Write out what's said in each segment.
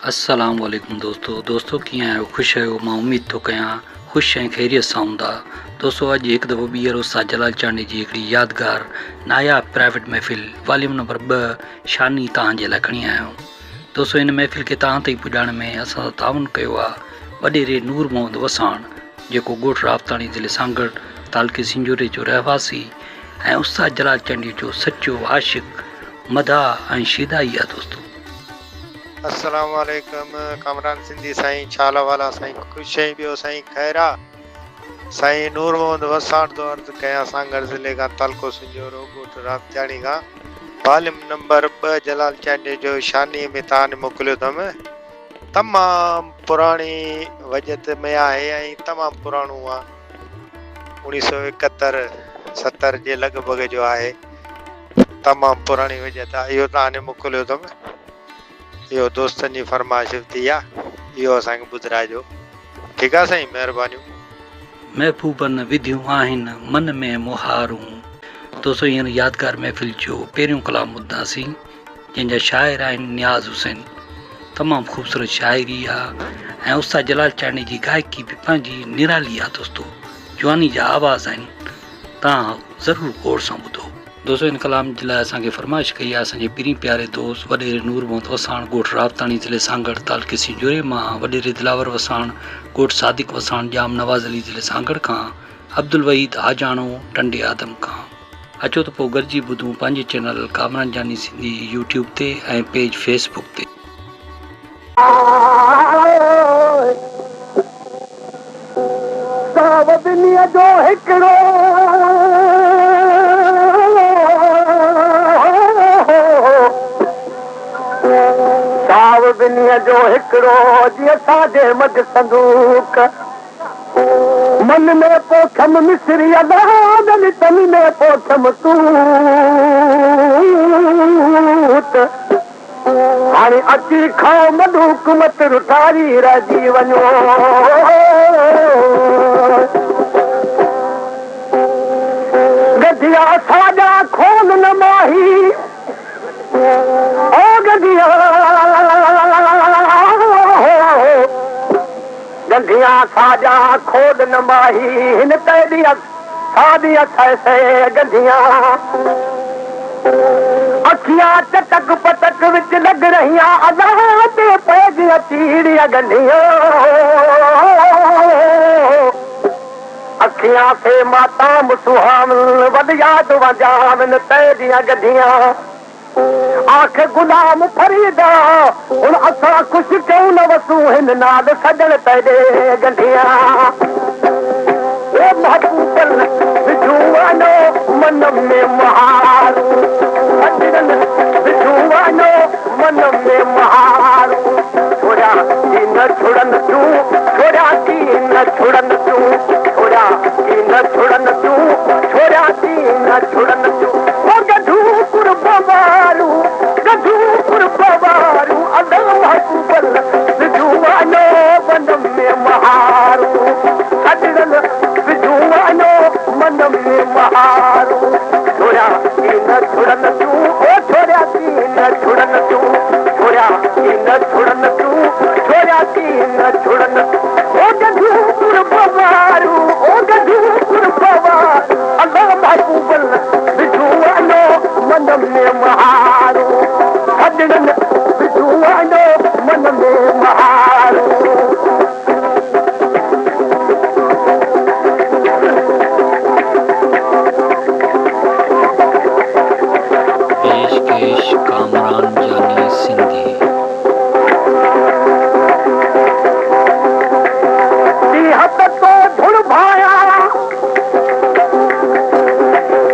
السلام عليڪم دوستو دوستو ڪيئن آهيو خوش آهيو مان اميد ٿو ڪيان خوش ۽ خيريت سان هوندا دوستو اڄ هڪ دفعو ٻيهر استاد جلال چانڊيي جي هڪڙي يادگار ناياب پرائيويٽ محفل واليوم نمبر 2 شاني توهان جي لاء کڻي آيا آهيون دوستو هن محفل کي توهان تائين پڄائڻ ۾ اسان سان تعاون ڪيو آهي وڏيري نور محمد وساڻ جيڪو ڳوٺ رافتاڻي ضلعي سانگهڙ تعلقي سنجهوري جو رهواسي ۽ استاد جلال چانڊيي جو سچو عاشق مداح ۽ شيدائي آهي دوستو. السلام عليڪم ڪامران سنڌي سائين ڇا حال احوال آ سائين خوش ۽ ٻيو سائين خير آ سائين نور محمد وساڻ ٿو عرض ڪيان سانگهڙ ضلعي کان تعلقو سنجهورو ڳوٺ رابطياڻي کان واليم نمبر 2 جلال چانڊيو جو شاني ۾ تان موڪليو اٿم تمام پراڻي وڄت ۾ آهي ۽ تمام پراڻو آ 1971 70 جي لڳ ڀڳ جو آهي تمام پراڻي وڄت آ اهو توهان ڏي موڪليو اٿم اهو دوستن جي فرمائش به ٿي آ اهو اسان کي ٻڌرائجو ٺيڪ آ سائين مهربانيون. محبوبن وڌيون آهن من ۾ مهارون. دوستو هينئر يادگار محفل جو پهريون ڪلام ٻڌنداسين جنهن جا شاعر آهن نياز حسين تمام خوبصورت شاعري آ ۽ استاد جلال چانڊيي جي گائڪي به پنهنجي نرالي آ دوستو جواني جا آواز آهن تان ضرور غور سان ٻڌو. دوستو هن ڪلام جي لاء اسان کي فرمائش ڪئي آهي اسان جي پرين پياري دوست وڏيري نور محمد وساڻ ڳوٺ راوتاڻي ضلعي سانگهڙ تعلقي سينجوري مان وڏيري دلاور وساڻ ڳوٺ صادق وساڻ ڄام نواز علي ضلعي سانگهڙ کان عبدالوحيد حاجاڻو ٽنڊي آدم کان. اچو ته پوء گڏجي ٻڌون پنهنجي چينل ڪامران جاني سنڌي يوٽيوب تي ۽ پيج فيس بڪ تي. ساو ٻنيء جو هڪڙو. ساو ٻنيء جو هڪڙو، جيئن ساڄي منجهه صندوق. من ۾ پوکيم مصري ادا، تن ۾ پوکيم توت. هاڻي اچي کائو ملوڪ مت رٺاري رهجي وڃو. گڌيا ساڄا کول نه ماهي او گڌيا گڌيا ساڄا کول نه ماهي هن تيڏي ساڏي اٿئي سي گنڍيان. اکيان چٽڪ پٽڪ وچ لڳ رهيان الله تي پئي گيان چيڙيان گنڍيان. اکيان سي ماتام سهاون وڏ ياد وانجاون تيڏيان گنڍيان. آک غلام فريدا هن اسان خوش ڪيون نه وسون هن نال سڄڻ تيڏي ڳنڍيان. او محبوبن وجهون وانو من ۾ مهارون سڄڻن وجهون وانو من ۾ مهارون ڇوڙيا ڪي نه ڇڙن تون ڇوڙيا ڪي نه ڇڙن تون ڇوڙيا ڪي نه ڇڙن تون ڇوڙيا ڪي نه ڇڙن تون او گڌو قرب وارو گڌو قرب وارو ادا محبوبن وجهون وانو من ۾ مهارون سڄڻن وجهون وانو من ۾ مهارون ڇوڙيا ڪي نه ڇڙن تون او ڇوڙيا ڪي نه ڇڙن تون ڇوڙيا ڪي نه ڇڙن تون ڇوڙيا ڪي نه ڇڙن او گڌو قرب وارو او گڌو قرب وارو ادا محبوبن وجهون وانو من ۾ مهارون سڄڻن وجهون وانو من ۾ مهارون. پيش ڪيش ڪامران جاني سنڌي. ڏينهن ته تو ڌڻ ڀايان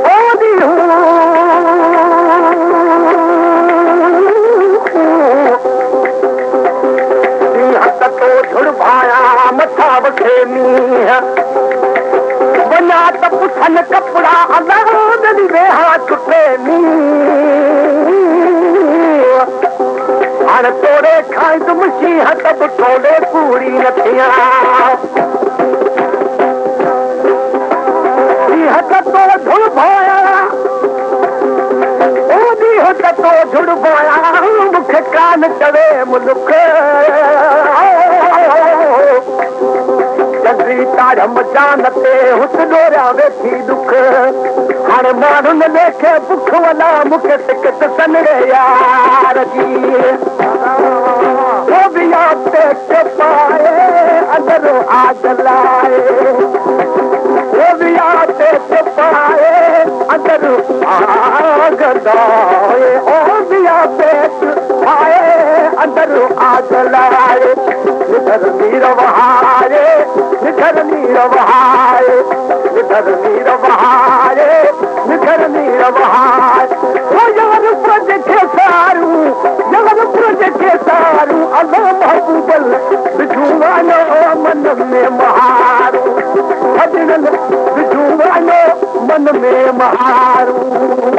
او ڏينهون ڏينهن ته تو ڌڻ ڀايان مٿان وکي مينهن وڃان ته پڇن ڪپڙا الا ڏني ويهان ڇٽي مينهن هاڻ توڙي کائيندم شينهن ته به ٽوڙي ڪوڙي نه ٿيان. ڏينهن ته تو ڌڙ ڀايان، او ڏينهن ته تو ڌڙ ڀايان، مون کي ڪا سڄڻن چوي ملڪ جنڊي تاڙيم جان تي هت ڏوريان ويٺي ڏک هاڻي ماڻهن ليکي بک ولا مون کي سڪ سنڙي يار جي او پيٽ پائي اندر آگ لائي او پيٽ پائي اندر آگ لائي او پيٽ پائي اندر آگ لائي نڌر نير وهائي نڌر نير وهائي نڌر نير وهائي نڌر نير وهائي او يار برج کي سارون يار برج کي سارون الله محبوبل وجهون من ۾ مهارون سڄڻن وجهون من ۾ مهارون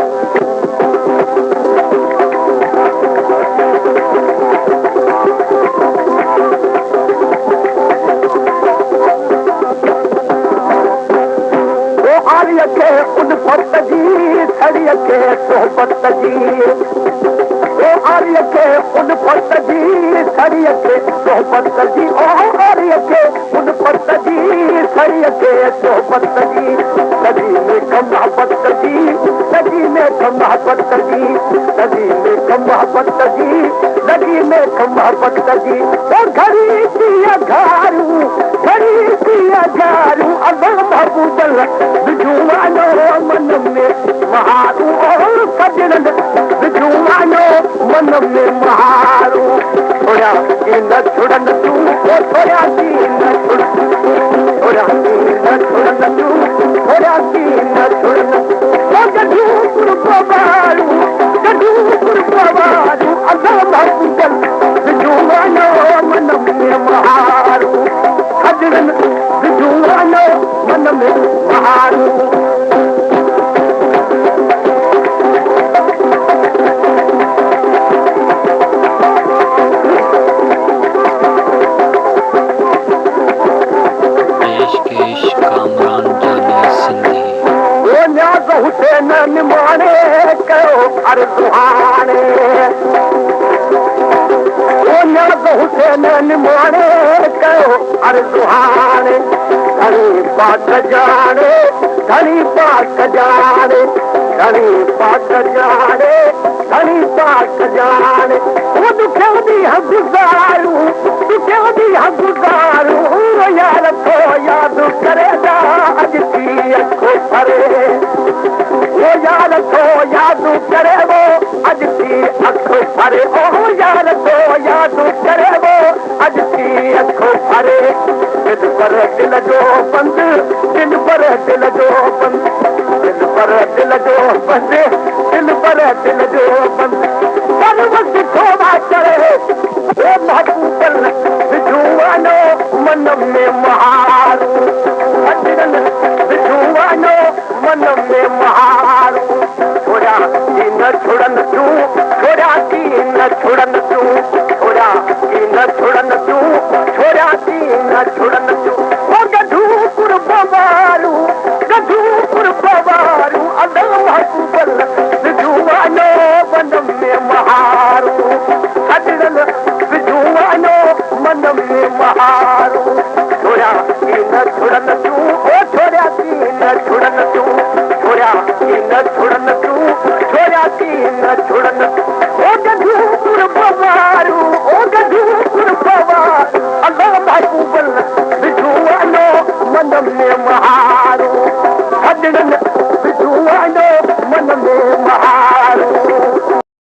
او آريءَ کي الفت جي سڙيءَ کي صحبت جي او آريءَ کي الفت جي سڙيءَ کي صحبت جي او آريءَ کي الفت جي سڙيءَ کي صحبت جي لڳي ميک محبت جي لڳي ميک محبت جي لڳي ميک محبت جي لڳي ميک محبت جي او گهڙي ٿي اگهارون گهڙي ٿي اگهارون الله محبوبل وجهون من ۾ مهارون او سڄڻن وجهون من ۾ مهارون ڇوڙيا ڪي نه ڇڙن تون او ڇوڙيا ڪي نه ڇڙ ڇوڙيا ڪي نه ڇڙن تون ڇوڙيا ڪي نه ڇڙن او گڍون قرب وارون گڍون قرب وارون الله محبوبل وجهون من ۾ مهارون سڄڻن وجهون من ۾ مهارون پيشڪش ڪامران جاني سنڌي. او نياز حسين نماڻي ڪيو عرض هاڻي او نياز حسين نماڻي ڪيو عرض هاڻي ڌڻي پاڪ ڄاڻي ڌڻي پاڪ ڄاڻي ڌڻي پاڪ ڄاڻي ڌڻي پاڪ ڄاڻي او ڏکيو ڏينهن گذارون ڏکيو ڏينهن گذارون يار ٿو ياد ڪري اڄ ٿي اک ڀري او يار ٿو ياد ڪري وو اڄ ٿي اک ڀري او يار ٿو ياد ڪري وو اڄ ٿي اک ڀري دل پر دل جو بند دل پر دل جو بند دل پر دل جو بند دل پر دل جو بند پر وقت ٿو ڪري او محبوبل وجهون من ۾ مهارون سڄڻن وجهون من ۾ مهارون ڇوڙيا ڪي نه ڇڙن تون ڇوڙيا ڪي نه ڇڙن تون ڇوڙيا ڪي نه ڇڙن تون ڇوڙيا ڪي نه ڇڙن تون او گڍون قرب وارون گڍون قرب وارون الله محبوبل وجهون من ۾ مهارون سڄڻن وجهون من ۾ مهارون ڇوڙيا ڪي نه ڇڙن تون او ڇوڙيا ڪي نه ڇڙن تون ڇوڙيا ڪي نه ڇڙن تون ڇوڙيا ڪي نه ڇڙن او گڍون قرب وارون او گڍون قرب وار الله محبوبل وجهون من ۾ مهارون.